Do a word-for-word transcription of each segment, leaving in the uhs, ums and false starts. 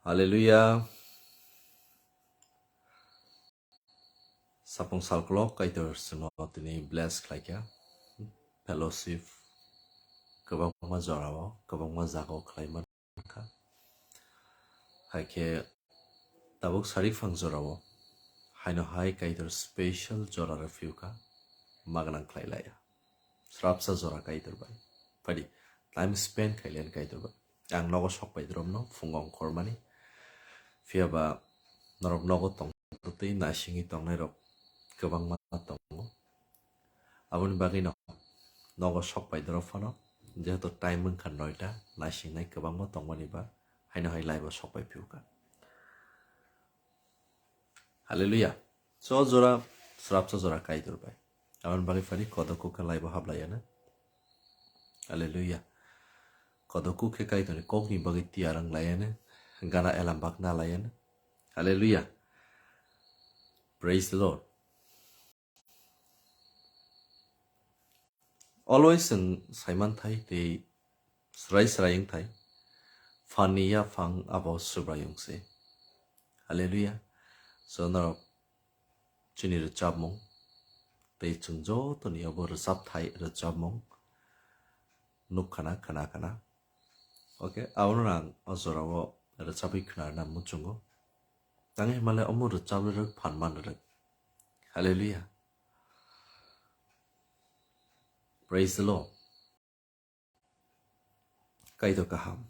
Hallelujah. Sapung salkolok Kaitor chwngno tini bless khlaikha. Fellowship kwbangma jorao, kwbangma jagao khlai mankha. Hai khe tabuk sari phang jorao haino hai Kaitor special jora rw phiyokha, magwnang khlai laya. Srapsa jora Kaitor bai. Phadi, time spend khai len Kaitor bai. Ang nogo sok pai dromno phungo ongkhormani. Phiya ba norok nogo tong tei naisingwi tongnai rok kwbangma tongo. Aboni bagwi no nogo sok pai drop phano, jehetu time wngkha noita, naisingnai kwbangma tongmani ba haino hai live o sok pai phiyokha. Hallelujah. So jora, srapsa jora Kaitor bai. Aboni bagwi phani kodoku khe laibo hablaiya na. Hallelujah. Kodoku khe Kaitorni kokni bagwi tiyar wng laiya na. Gana elam bak na laiya na. Hallelujah. Praise the Lord. Always chwng saimanthai tei srai srai wngthai, phanni yaphang abo Subraiyung se. Hallelujah. So norok chini rwchapmung tei chwng jotoni abo rwchapthai rwchapmung nukkhana khwnakhana. Okay, abono ang o jorao rwchapwi khwnarwna muchungo. Tang himale omo rwchap rwrwk phan man rwrwk. Hallelujah. Praise the Lord. Kaitor kaham.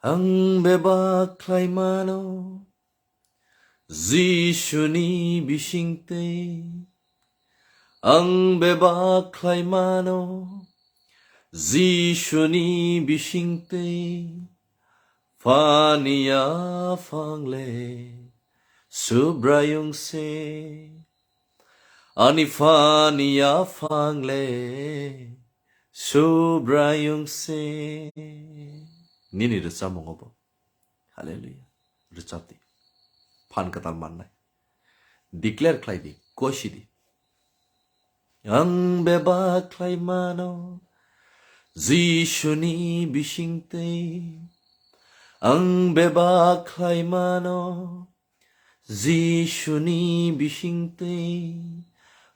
Ang bebak khlai mano Jisuni bisingtwi. Ang bebak khlai mano Jisuni bisingtwi. Phanni yaphang le Subraiyung se. Ani phanni yaphang le Subraiyung se. Nini rwchapmung obo. Hallelujah. Rwchap di. Phan kwtal mannai. Declare khlai di. Kosi di. Ang bebak khlai mano Jisuni bisingtwi. Ang bebak khlai mano Jisuni bisingtwi.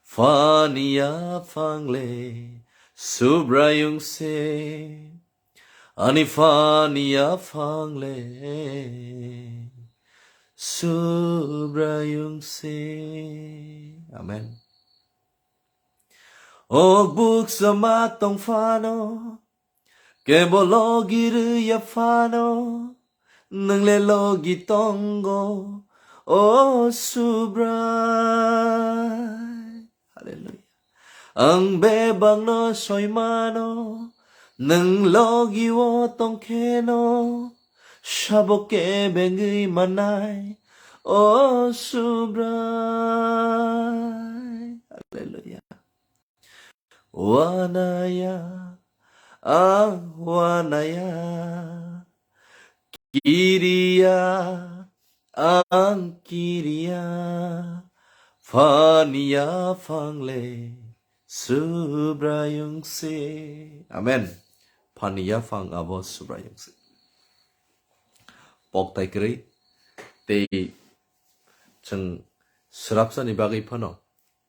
Phanni yaphang le Subraiyung se. Ani phanni yaphang le Subraiyung se. Amen. O buksa ma tong phano, kebo logi rwya phano, nwng le logi tongo, o Subrai. Hallelujah. Ang bebakno soimano, nwng logi o tongkheno, sabo kebengwi manai, o Subrai. Hallelujah. Wanaya, ang wanaya, kiriya, ang kiriya, phanni yaphang le Subraiyung se. Amen. Phanni yaphang abo Subraiyung se. Poktai kwrwi tei chwng srapsani bagwi phano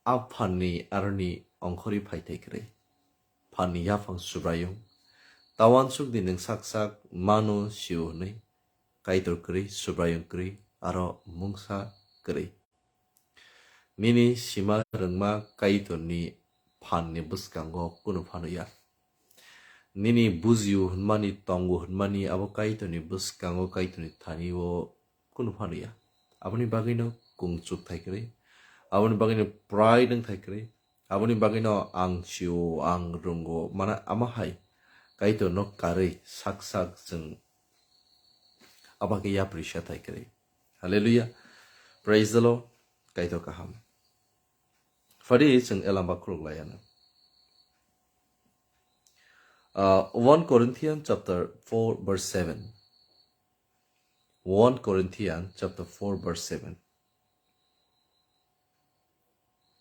a phanni aroni ongkhorwi phaithai kwrwi. Phanni yaphang Subraiyung, ta uansukdi nwng sak sak mano sio hwnwi, Kaitor kwrwi, Subraiyung kwrwi, aro mungsa kwrwi. Nini sima rwngma Kaitorni phanni bwskango kunu phano ya. Nini bujio hwnmani, tongo hwnmani abo Kaitorni bwskango, Kaitorni thani-o kunu phano ya. Aboni bagwino kung chukthai kwrwi, aboni bagwino pride wngthai kwrwi, aboni bagwino ang sio, ang rwngo, mana ama hai Kaitorno karwi sak sak chwng abakhe yapri sa thai kwrwi. Hallelujah. Praise the Lord. Kaitor kaham. Phadi chwng elamba khuluk layana. Uh, one Corinthians chapter four verse seven. One Corinthians chapter four verse seven.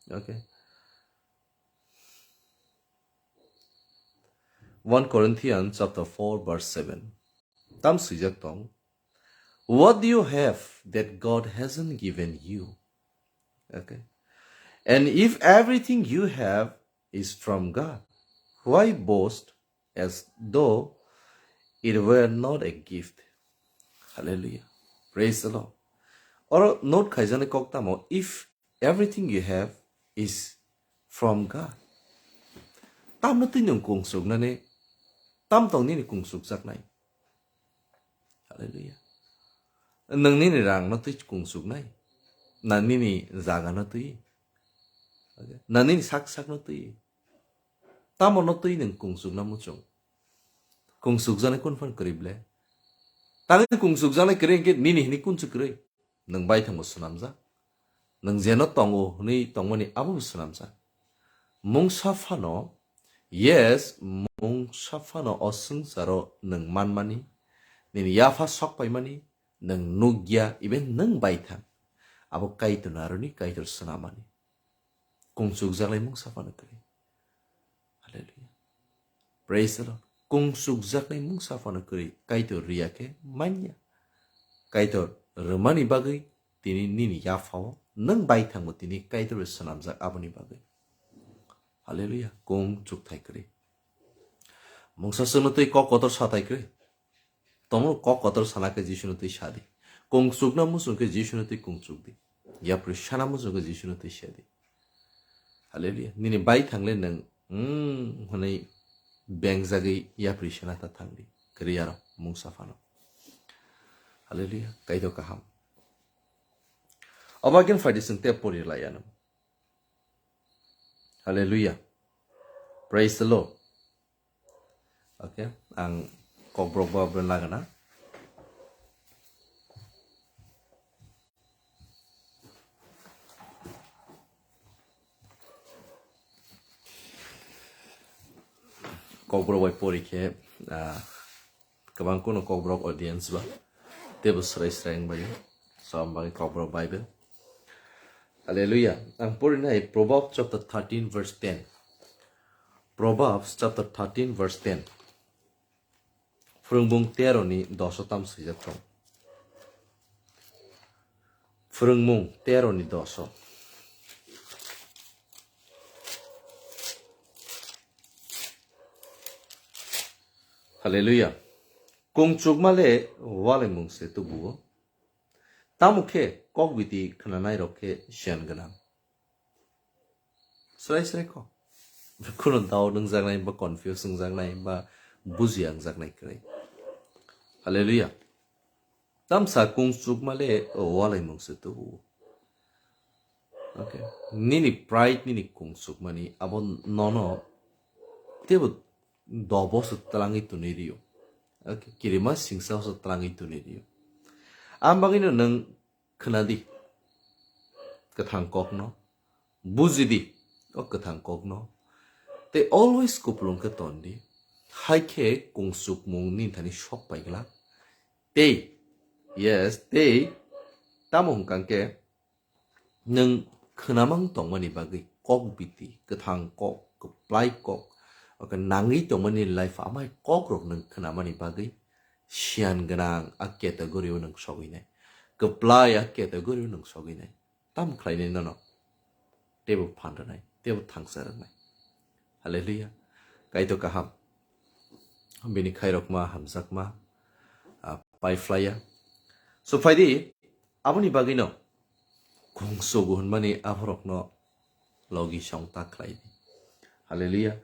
Okay. One Corinthians chapter four verse seven. Tam swijak tong, "What do you have that God hasn't given you?" Okay. "And if everything you have is from God, why boast as though it were not a gift?" Hallelujah. Praise the Lord. Oro note khaijaknai kok tamo, "If everything you have is from God." Tamno twi nwng kungsuknani, tam tong nini kungsukjaknai? Hallelujah. Nwng nini rangno twi kungsuknai? Na nini jagano twi? Na nini sak sakno twi? Tamono twi nwng kungsukna muchung? Kungsukjaknai kun phan kwrwi ble? Tangwi kungsukjaknai kwrwi hwnkhe nini hwnwi kunsu kwrwi? Nwng baithangbo swnamjak. Nwng jeno tongo hwnwi tongmani abobo swnamjak. Mungsa phano, yes, mungsa phano o swngcharo nwng manmani, nini yapha sok paimani, nwng nukya, even nwng baithang. Abo Kaitorno aroni Kaitor swnamani. Kungsukjaknai mungsa phano kwrwi. Hallelujah. Praise the Lord. Kungsukjaknai mungsa phano kwrwi Kaitor riya khe manya. Kaitor rwmani bagwi tini nini yaphao nwng baithangbo tini Kaitor bai swnamjak aboni bagwi. Hallelujah. Kung chukthai kwrwi. Mungsa chwngno twi kok kotor sathai kwrwi. Tomo kok kotor sana khe Jisuno twi sadi. Kung chukna muchung khe Jisuno twi kung chukdi. Yapri sana muchung khe Jisuno twi sadi. Hallelujah. Nini bai thangle nwng, mm, hwnwi bengjagwi yapri sana ta thangdi. Kwrwi aro mungsa phano. Hallelujah. Kaitor kaham. Oba khe phaidi chwng tei pori lai ano. Hallelujah. Praise the Lord. Okay, ang kokborok bo aboni lagana. Kokborok bai pori khe, ah, kwbang kuno kokborok audience ba teibo srai srai wng bai. So, ang bagwi kokborok Bible. Hallelujah. Ang porinai Proverbs chapter thirteen verse ten. Proverbs chapter thirteen verse ten. Phwrwngmung tero ni doso tam swijak tong. Phwrwngmung tero ni doso. Hallelujah. Kung chukma le walaimung se tubuo. Tamo khe kok biti khnanai rok khe siyan gwnang. Srai srai kho. Kheno doubt wngjaknai ba confuse wngjaknai ba bujiya wngjaknai kwrwi. Hallelujah. Tamsa kung chukma le walaimung se tubuo. Okay. Nini pride, nini kung chukmani abo nono teibo dobo se twlangwi tuni rio. Okay. Kirima singsa se twlangwi tuni rio. Am bagwino nwng khwnadi kwthang kokno, bujidi o kwthang kokno, tei always kupulung khe tondi, hai khe kung chukmung nini thani sok pai glak. Tei, yes, tei tamo hwnkha khe nwng khwnamang tongmani bagwi kok biti, kwthang kok, kwplai kok, oke nangwi tongmani life amai kokrok nwng khwnamani bagwi siyan gwnang a category o nwng sogwi nai, kwplai a category o nwng sogwi nai. Tam khlainai nono teibo phan rwnai, teibo thangsa rwnai. Hallelujah. Kaitor kaham. Bini khairokma hamjakma, ah, paiphlaiya. So phaidi, aboni bagwino kung chugo hwnmani aborokno logi song ta khlai di. Hallelujah.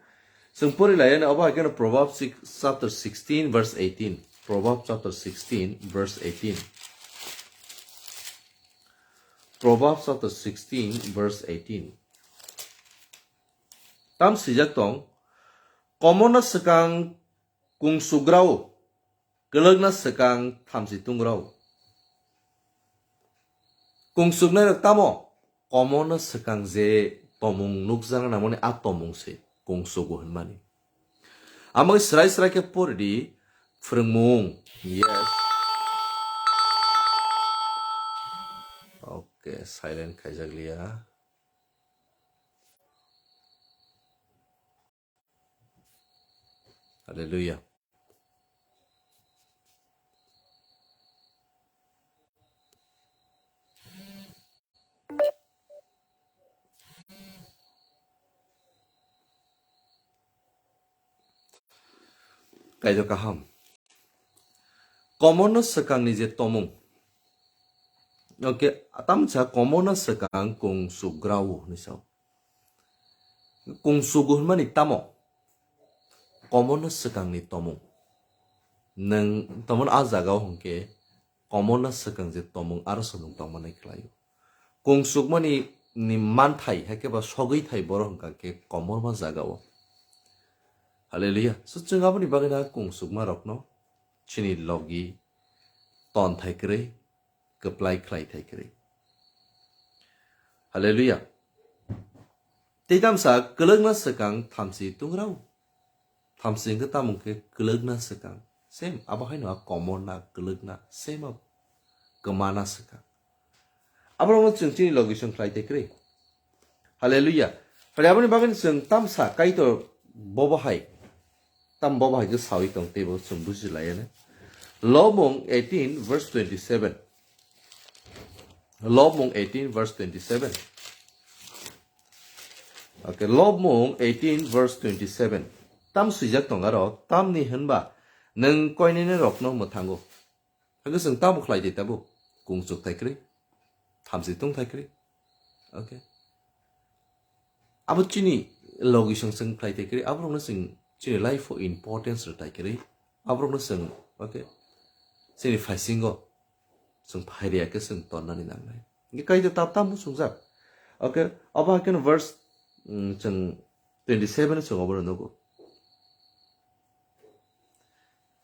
Chwng pori lai ani obo hai kheno Proverbs six, chapter sixteen, verse eighteen. Proverbs chapter sixteen, verse eighteen. Proverbs chapter sixteen, verse eighteen. Tam swijak tong, "Komono swkang kung chugrao, kwlwkna swkang thamchi tungrao." Kung chuknairok tamo? Komono swkang je tomung nukjakna nangmani a tomung se kung chugo hwnmani. Amoni srai srai khe pori di, Phwrwngmung. Yes. Okay, silent khaijak liya. Hallelujah. Kaitor kaham. Komorno swkangni je tomung. Okay, tamsa komorno swkang kung sugrao hinwi sao. Kung sugu hwnmani tamo? Komorno swkangni tomung. Nwng tomon a jagao hwnkhe komorno swkang je tomung aro se nwng tongmanai khlaio. Kung sukmani ni manthai, hakhe ba sogwi thai borok hwnkha khe komorma jagao. Hallelujah. So, chwng aboni bagwi na kung sukma rokno chini logi ton thai kwrwi, kwplai khlai thai kwrwi. Hallelujah. Tei tamsa kwlwkna swkang thamchi tungrao. Thamchi hwnkhe tamo hwnkhe kwlwkna swkang. Same, abo haino a komorna, kwlwkna, same abo kwmana swkang. Aborokno chwng chini logi chwng khlai tei kwrwi. Hallelujah. Phai aboni bagwi chwng tamsa Kaitor bobo hai, tam bobo hai khe sawi tong teibo chwng buji laiya ne. Lobmung eighteen verse twenty-seven. Lobmung eighteen verse twenty-seven. Okay, Lobmung eighteen verse twenty-seven. Tam swijak tong aro, tamni hwnba nwng koinene rokno mwthango. Hakhe chwng tamo khlai di tabo? Kung chuk thai kwrwi, thamchi tung thai kwrwi. Okay. Abo chini logi chwng chwng khlai thai kwrwi, aborokno chwng chini life o importance rw thai kwrwi, aborokno chwng, okay, chini phaisingo chwng phai rwya khe chwng tonnani nangnai. Hwnkhe Kaitor ta-, tamo swngjak. Okay, abo hakhe no verse, mm, chwng twenty-seven chwng obo rw nugo.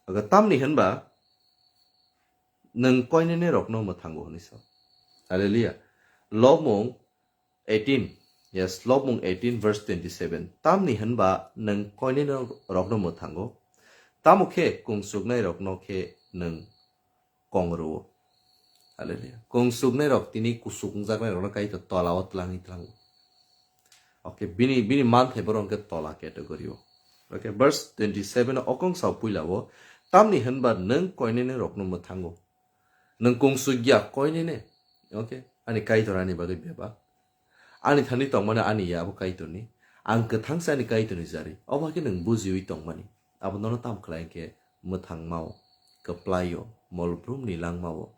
Aga tamni hwnba nwng koinene rokno mwthango hwnwi sa. Hallelujah. Lobmung eighteen. Yes, Lobmung eighteen verse twenty-seven. Tamni hwnba nwng koinene rokno mwthango. Tamo khe kung suknai rokno khe nwng kong rwo. Hallelujah. Kung suknai rok tini kusuk wngjaknai rokno Kaitor tola o tlangwi tlango. Okay, bini, bini manthai borok hwnkhe tola category o. Okay, verse twenty-seven o okong sao puila o, tamni hwnba nwng koinene rokno mwthango. Nwng kung sukya koinene. Okay, ani Kaitor ani bagwi bebak. Ani thani tongmani ani ya abo Kaitorni. Ang kwthang se ani Kaitorni jari. Obo khe nwng bujiwi tongmani. Abo nono tam khlai khe mwthangmao, kwplaio, molbrumni langmao,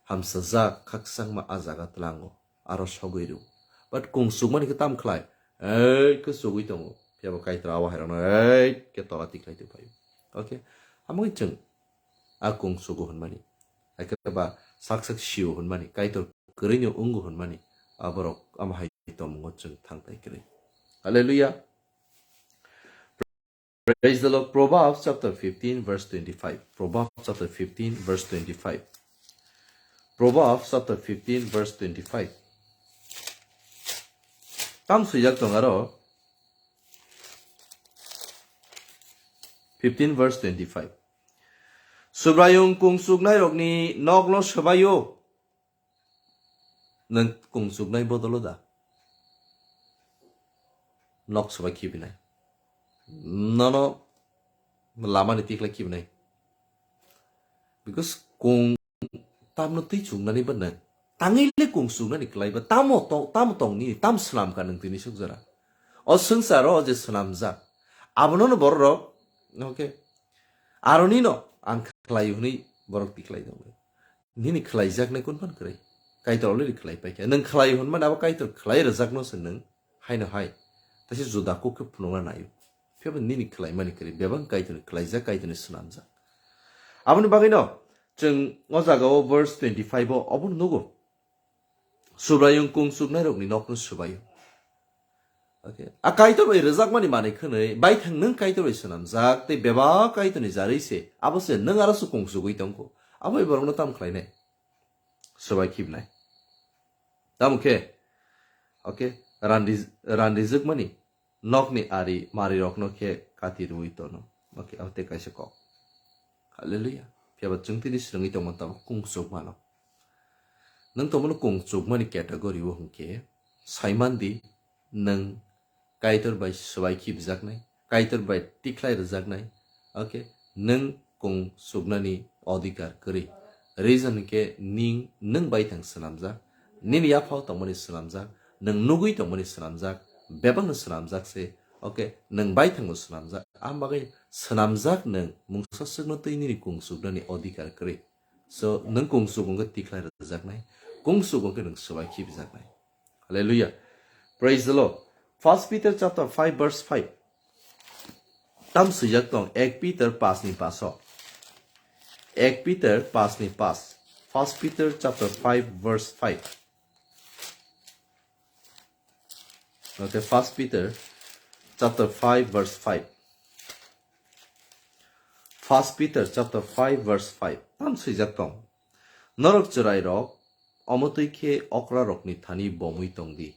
hamsajak khakchangma a jaga tlango, aro sogwi rw. But kung sukmani khe tam khlai, ei khe sugwi tongo. Phiya bo Kaitor abo hai rokno ei khe tola tikhlai twi phaio. Okay? Amoni chwng a kung sugo hwnmani. Hakhe ba sak sak sio hwnmani. Kaitor kwrwino wngo hwnmani. Aborok amo hai tomungo chwng thang tai kwrwi. Hallelujah. Praise the Lord. Proverbs chapter fifteen, verse twenty-five. Proverbs chapter fifteen, verse twenty-five. Proverbs chapter fifteen, verse twenty-five. Tam swijak tong aro. Fifteen verse twenty-five. Subraiyung kung suknairokni nokno swbaio. Nwng kung suknai bodolo da nok swbai khibinai. Nono lamani tikhlai khibinai. Because kung tamno twi chuknani ba nwng. Tangwi le kung suknani kwlai ba tamo tong, tamo tong nini, tam swnam kha nwng tini suk jora. O swngcharo o je swnamjak. Abono no borok rok, okay. Aroni no ang khlai hwnwi borok tikhlai tong. Nini khlaijaknai kun phan kwrwi. Kaitor already khlai paikha. Nwng khlai hwnmani abo Kaitor khlai rwjakno se nwng haino hai. Taisa juda kuk khe phunukna naio. Phiya ba nini khlaimani kwrwi. Bebak Kaitorni khlaijak, Kaitorni swnamjak. Aboni bagwino chwng o jagao verse twenty-five o obono nugo. Subraiyung kung suknairokni nokno swbaio. Okay. A Kaitor bai rwjakmani manwi khwnwi, baithang nwng Kaitor bai swnamjak, tei bebak Kaitorni jarwi se, abo se nwng aro se kung sugwi tongkho. Abo bai borokno tam khlainai? Swbai khibnai. Tamo khe, okay, randi, randijwkmani nokni ari marirokno khe kati rwui tono. Okay, abo tei kaisa kok. Hallelujah. Phiya ba chwng tini swrwngwi tongma tabuk kung chukmano. Nwng tongmano kung chukmani category o hwnkhe, saiman di, nwng Kaitor bai swbai khibijaknai, Kaitor bai tikhlai rwjaknai, okay, nwng kung suknani odhikar kwrwi. Reason hwnkhe ning, nwng baithang swnamjak, nini yaphao tongmani swnamjak, nwng nugwi tongmani swnamjak, bebakno swnamjak se, okay, nwng baithangno swnamjak, Ang bagwi swnamjak nwng mungsa swkno twi nini kungsuknani odhikar kwrwi. So, nwng kungsuk wngkhe tikhlai rwjaknai, kungsuk wngkhe nwng swbai khibijaknai. Hallelujah. Praise the Lord. First Peter chapter five verse five. Tam swijak tong, ek Peter paanch ni paanch o. Ek Peter paanch ni paanch. First Peter chapter five verse five. Okay, First Peter chapter five verse five. First Peter chapter five verse five. Tam swijak tong. Norok chwrairok, omo twi khe okrarokni thani bomwi tong di.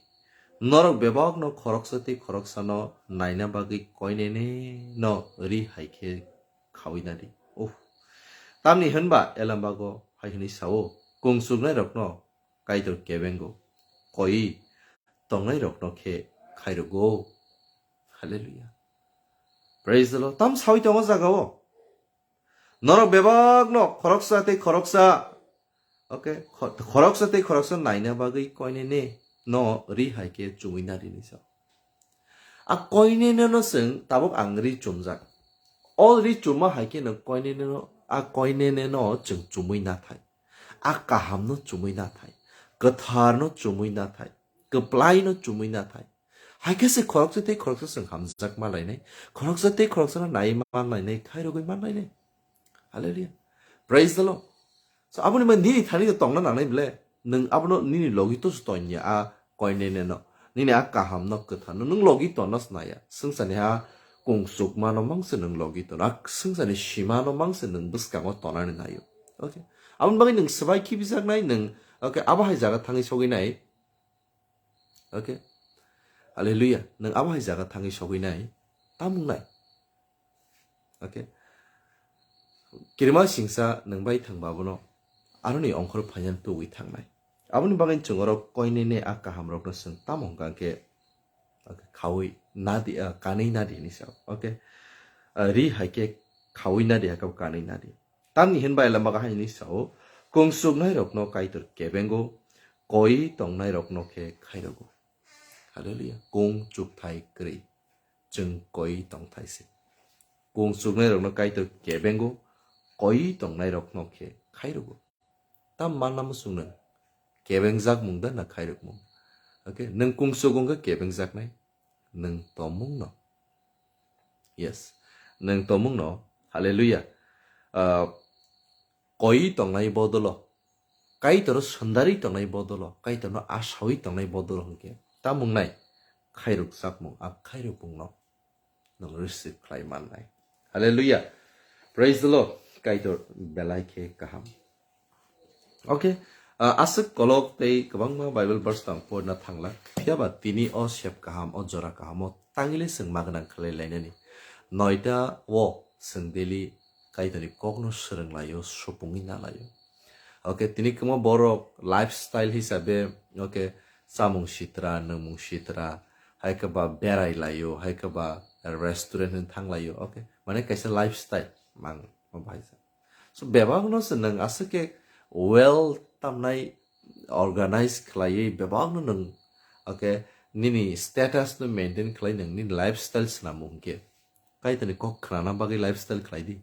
Norok bebakno khoroksa tei khoroksano naina bagwi koinene no ri hai khe khawi na di. Uh. Tamni hwnba Elambago hai hwnwi sao, kungsuknairokno Kaitor kebengo, koi tongnairokno khe khairogo. Hallelujah. Praise the Lord. Tam sawi tongo jagao. Norok bebakno khoroksa tei khoroksa, okay, kho-, khoroksa tei khoroksa naina bagwi koinene no ri hai khe chumui na rini sa. A koinene no chwng tabuk ang ri chumjak. O ri chuma hai khe no koinene no, a koinene no chwng chumui na thai. A kaham no chumui na thai. Kwthar no chumui na thai. Kwplai no chumui na thai. Hai khe se khoroksa tei khoroksa chwng hamjak ma lainai. Khoroksa tei khoroksa no nai ma lainai, khairogwi ma lainai. Hallelujah. Praise the Lord. So, aboni man nini thani to tongna nangnai bile. Nwng abono nini logi to tonya a koinene no. Nini a kaham no kwthar no. Nwng logi tonna snaya. Swngchani ha kungsukma no mangse nwng logi tona. A swngchani sima no mangse nwng bwskango tonani nayo. Okay. Aboni bagwi nwng swbai khibijaknai nwng, okay, abo hai jaga thangwi sogwi nai. Okay. Hallelujah. Nwng abo hai jaga thangwi sogwi nai. Tamung nai. Okay. Kirima singsa nwng bai thangba abono aroni ongkhor phainan tugwi thangnai. Aboni bagwi chwng oro koinene a kahamrokno chwng tamo hwnkha khe, okay, khaui nadi, ah, kanwi nadi hinwi sao. Okay. Ah, ri hai khe khaui nadi hai khe kanwi nadi. Tamni hinba elamba kahai hinwi sao, kungsuknairokno Kaitor kebengo, koi tongnairokno khe khairogo. Hallelujah. Kung chukthai kwrwi. Chwng koi tongthai se. Kung chuknairokno Kaitor kebengo, koi tongnairokno khe khairogo. Tam manna muchung nwng? Kebengjak mung da na khairok mung? Okay, nwng kung chuk wngkhe kebengjaknai. Nwng tomung no. Yes. Nwng tomung no. Hallelujah. Ah, koi tongnai bodolo, Kaitor sundari tongnai bodolo, Kaitorno asawi tongnai bodolo hwnkhe tamung nai khairok chakmung, a khairok mung no nwng receive khlai mannai. Hallelujah. Praise the Lord. Kaitor belai khe kaham. Okay. Ah, aswk kolok tei kwbangma Bible verse tong porna thangla. Phiya ba tini o sep kaham, o jora kaham o tangile chwng ma gwnang khlai lainani. Noita o chwng daily Kaitorni kokno swrwng laio, supungwi na laio. Okay, tini kwma borok lifestyle hisabe, okay, chamung sitra, nwngmung sitra, hai khe ba berai laio, hai khe ba restaurant hwn thang laio, okay. Mane kaisa lifestyle mang o bahai sa. So, bebakno se nwng aswk khe well tamnai organize khlaiwi bebakno nwng, okay, nini status no maintain khlai nwng nini lifestyle swnamung hwnkhe Kaitorni kok khnana bagwi lifestyle khlai di.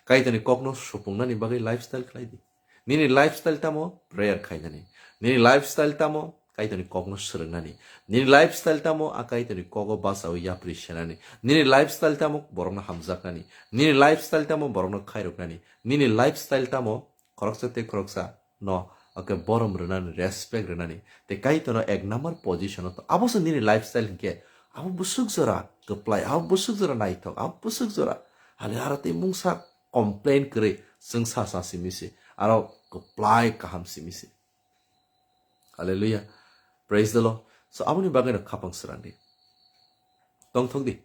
Kaitorni kokno supungnani bagwi lifestyle khlai di. Nini lifestyle tamo prayer khainani. Nini lifestyle tamo Kaitorni kokno swrwngnani. Nini lifestyle tamo a Kaitorni kogo bachawi yapri senani. Nini lifestyle tamo borokno hamjaknani. Nini lifestyle tamo borokno khairoknani. Nini lifestyle tamo khoroksa tei khoroksa no, okay, borom rwnani, respect rwnani. Tei Kaitorno ek number position o to. Abo se nini lifestyle hinkhe, abo bwswk jora kwplai, abo bwswk jora naithok, abo bwswk jora. Hali aro tei mungsa complain kwrwi chwng sa sa simi se, aro kwplai kaham simi se. Hallelujah. Praise the Lord. So, aboni bagwi no khapang srang di. Tongthok di.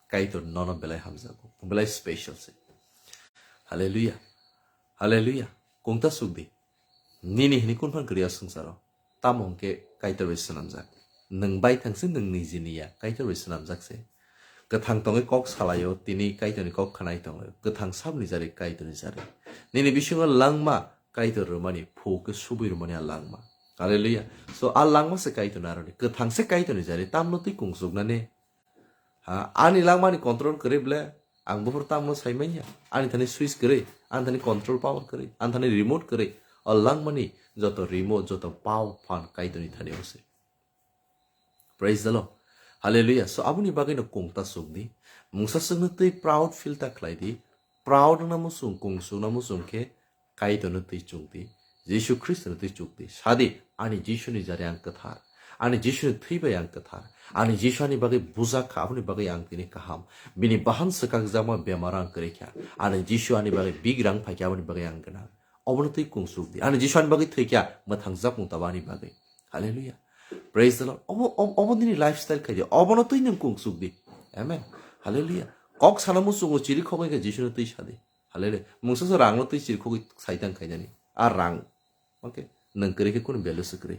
Kaitor nono belai hamjago. Belai special se. Hallelujah. Hallelujah. Kungta suk di. Nini hini kun phan kwrwi a swngcharo. Tamo hwnkhe Kaitor bai swnamjak. Nwng bai thang se nwng nijini ya. Kaitor bai swnamjak se. Kwthang tongwi kok salaio, tini Kaitorni kok khnai tongo. Kwthang sabni jari Kaitorni jari. Nini bisingo langma Kaitor rwmani, phu khe subui rwmani a langma. Hallelujah. So, a langma se Kaitorni aroni. Kwthang se Kaitorni jari. Tamno twi kungsuknani. Ha, ani langmani control kwrwi ble, ang buphuru tamo sai manya. Ani thani switch kwrwi, ani thani control power kwrwi, ani thani remote kwrwi. O langmani joto remote, joto power phan Kaitorni thani o se. Praise the Lord. Hallelujah. So, aboni bagwi no kung ta suk di. Mungsa swkno twi proud feel ta khlai di. Proud na musung, kung suk na musung khe Kaitorno twi chuk di. Jisu Khristono twi chuk di. Sadi, ani Jisuni jari ang kwthar. Ani Jisuni thwi bai ang kwthar. Ani Jisu ani bagwi bujak kha, aboni bagwi ang tini kaham. Bini bahan swkakjakma bemar ang kwrwi kha. Ani Jisu ani bagwi bigrang phai kha, aboni bagwi ang gwnang. Obono twi kung suk di. Ani Jisu ani bagwi thwi kha, mwthangjakmung tabo ani bagwi. Hallelujah. Praise the Lord. Obo, obo, obo nini lifestyle khai di. Obono twi nwng kung suk di. Amen. Hallelujah. Kok sana muchungo chiri khogwi khe Jisuno twi sa di. Hallelujah. Mungsa se rangno twi chiri khogwi sai tang khainani. A rang. Okay. Nwng kwrwi khe kunu value se kwrwi.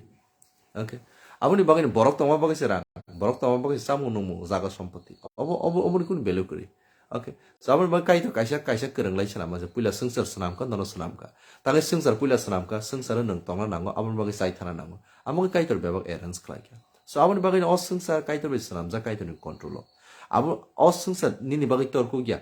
Okay. Aboni bagwi borok tongma bagwi se rang. Borok tongma bagwi se chamung nungmung, jaga sompoti. Obo, obo, oboni kunu value kwrwi. Okay. So, aboni bagwi Kaitor kaisa, kaisa kwrwnglai swnam masa. Puila swngchar swnam kha, nono swnam kha. Tangwi swngchar puila swnam kha, swngcharo nwng tongna nango, aboni bagwi chai thana nango. Amo khe Kaitor bebak arrange khlai kha. So, aboni bagwi o swngchar Kaitor bai swnamjak, Kaitorni control o. Abo o swngchar nini bagwi torkuk ya.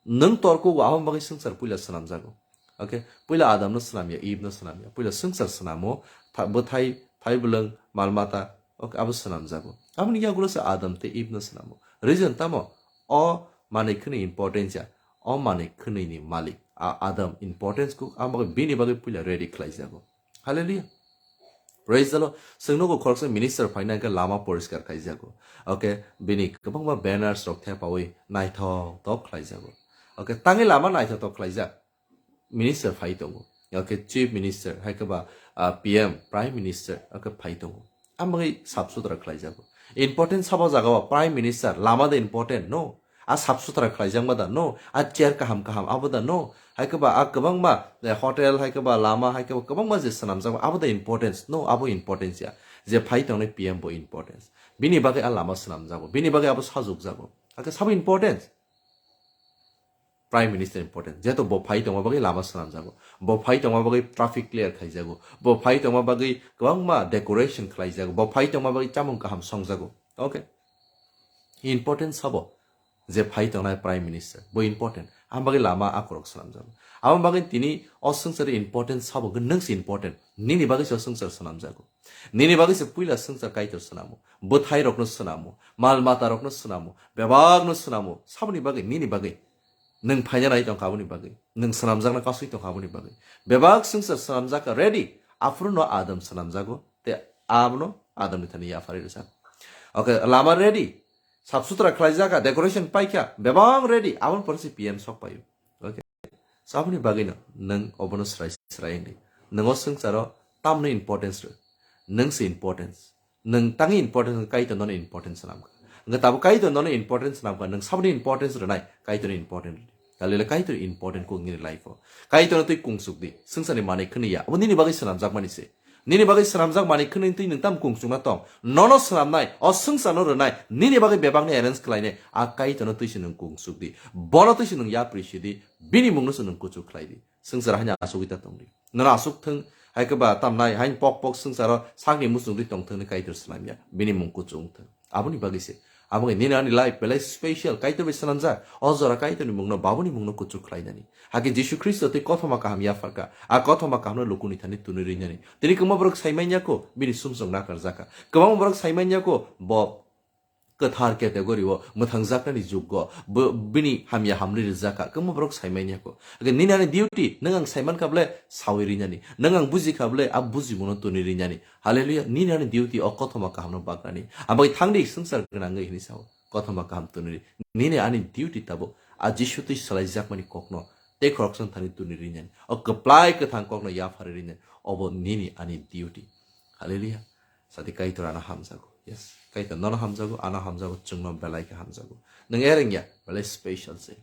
Nwng torkugo, aboni bagwi swngchar puila swnamjago. Okay, puila Adamno swnamya, Eve no swnamya. Puila swngchar swnamo, tha-, bwthai, thaibwlwng, malmata, okay, abo swnamjago. Aboni yagulo se Adam tei Eve no swnamo. Reason tamo? O manwi khwnwi importance ya. O manwi khwnwini malik, a Adam importance kuk, aboni bagwi bini bagwi puila ready khlaijago. Hallelujah. Praise the Lord. Chwng nugo khoroksa minister phaina hwnkhe lama poriskar khaijago. Okay, bini kwbangma banners rok thepawi naithok tok khlaijago. Okay, tangwi lama naithok tok khlaijak. Minister phai tongo. Okay, chief minister, hai khe ba, ah, P M, prime minister, okay, phai tongo. Amagwi sap sutra khlaijago. Important sabo jaga o prime minister, lama de important, no? A sap sutra khlaijakma da, no? A chair kaham kaham, abo da, no? Hai khe ba a kwbangma, eh, hotel, hai khe ba lama, hai khe ba kwbangma je swnamjakma, abo da importance, no? Abo importance ya. Je phai tongnai P M bo importance. Bini bagwi a lama swnamjago, bini bagwi abo sajukjago. Hakhe sabo importance? Prime Minister important. Jeto bo phai tongma bagwi lama swnamjago. Bo phai tongma bagwi traffic clear khaijago. Bo phai tongma bagwi kwbangma decoration khlaijago. Bo phai tongma bagwi chamung kaham songjago. Okay. Important sabo. Je phai tongnai Prime Minister. Bo important. Ang bagwi lama akorok swnamjago. Amo bagwi tini o swngchar important sabo. Nwng se important. Nini bagwi se o swngchar swnamjago. Nini bagwi se puila swngchar Kaitor swnamo. Bwthai rokno swnamo. Mal mata rokno swnamo. Bebak no swnamo. Saboni bagwi, nini bagwi. Nwng phaina nai tongkha aboni bagwi, nwng swnamjakna kasui tongkha aboni bagwi. Bebak swngchar swnamjakha ready, aphuru no Adam swnamjago, te abono Adam ni thani yapharwi rwjago. Okay, lama ready, sap sutra khlaijakha, decoration paikha, bebak ready, aboni pore se P M sok paio. Okay, so aboni bagwi no nwng obono srai srai wngdi. Nwng o swngcharo tamni importance rw, nwng se importance. Nwng tangwi important wngkha, Kaitor nono important swnamkha. Hwnkhe tabuk Kaitor nono important swnamkha, nwng saboni importance rwnai, Kaitorni important rwdi. Hallelujah, Kaitor important kuk nini life o. Kaitorno twi kungsuk di, swngcharni manwi khwnwi ya. Abo nini bagwi swnamjakmani se. Nini bagwi swnamjak manwi khwnwi twi nwng tam kungsukna tong. Nono swnamnai, o swngcharno rwnai, nini bagwi bebakni arrange khlainai, a Kaitorno twi se nwng kungsuk di. Bono twi se nwng yapri sidi, bini mungno se nwng kuchuk khlai di. Swngchar haino asugwi ta tongdi. Nono asuk thung, hai khe ba tamnai, hain pok pok swngcharo sakni muchungdi tong thung ni Kaitor swnamya, bini mung kuchung thung. Aboni bagwi se. Aboni nini ani life belai special, Kaitor bai swnamjak. O jora Kaitorni mungno, Babuni mungno kuchuk khlainani. Hakhe Jisu Khristo tei kothoma kaham yapharkha. A kothoma kahamno lukuni thani tuni rinani. Tini kwbangma borok sai manya kho, bini sumsok nakarjakha. Kwbangma borok sai manya kho, bo kwthar category o mwthangjaknani jukgo bo bini hamya hamri rijak kha, kwbangma borok sai manya kho. Hakhe nini ani duty, nwng ang sai mankha ble saui rinani, nwng ang buji kha ble a bujimungno tuni rinani. Hallelujah, nini ani duty o kothoma kahamno baknani. Aboni thangdi swngchar gwnangwi hini sao, kothoma kaham tuni ri. Nini ani duty tabuk a Jisu twi salaijakmani kokno tei khoroksano thani tuni rinani. O kwplai kwthang kokno yaphari rinani. Obo nini ani duty. Hallelujah. Sadi Kaitor ano hamjago. Yes. Kaitor nono hamjago, ano hamjago, chwngno belai khe hamjago. Nwng ereng ya, belai special se.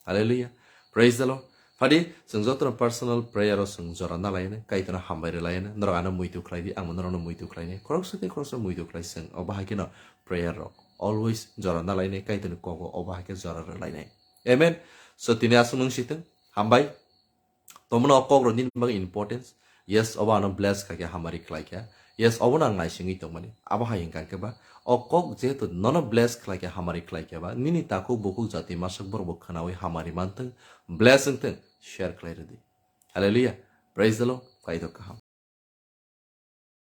Hallelujah. Praise the Lord. Phadi, chwng jotono personal prayer o chwng jora nalaiyana, Kaitorno hambai rwlaiyana, norok ano muitu khlai di, angbo norokno muitu khlainai. Khoroksa tei khoroksa muitu khlai chwng, obo hai kheno prayer rok. Always jora nalainai, Kaitorni kogo obo hai khe jora rwlainai. Amen. So, tini aswk nwng sitwng, hambai. Tomono o kok rok nini bagwi importance, Yes, obo ano bless khaikhe hamari khlaikha. Yes, obono ang naisingwi tongmani. Abo hai hwnkha khe ba, o kok jehetu nono bless khlaikhe hamari khlaikha ba, nini takhuk bukhuk jati masak borok bo khwnawi hamari manthwng, bless wngthwng, share khlai rwdi. Hallelujah. Praise the Lord. Kaitor kaham.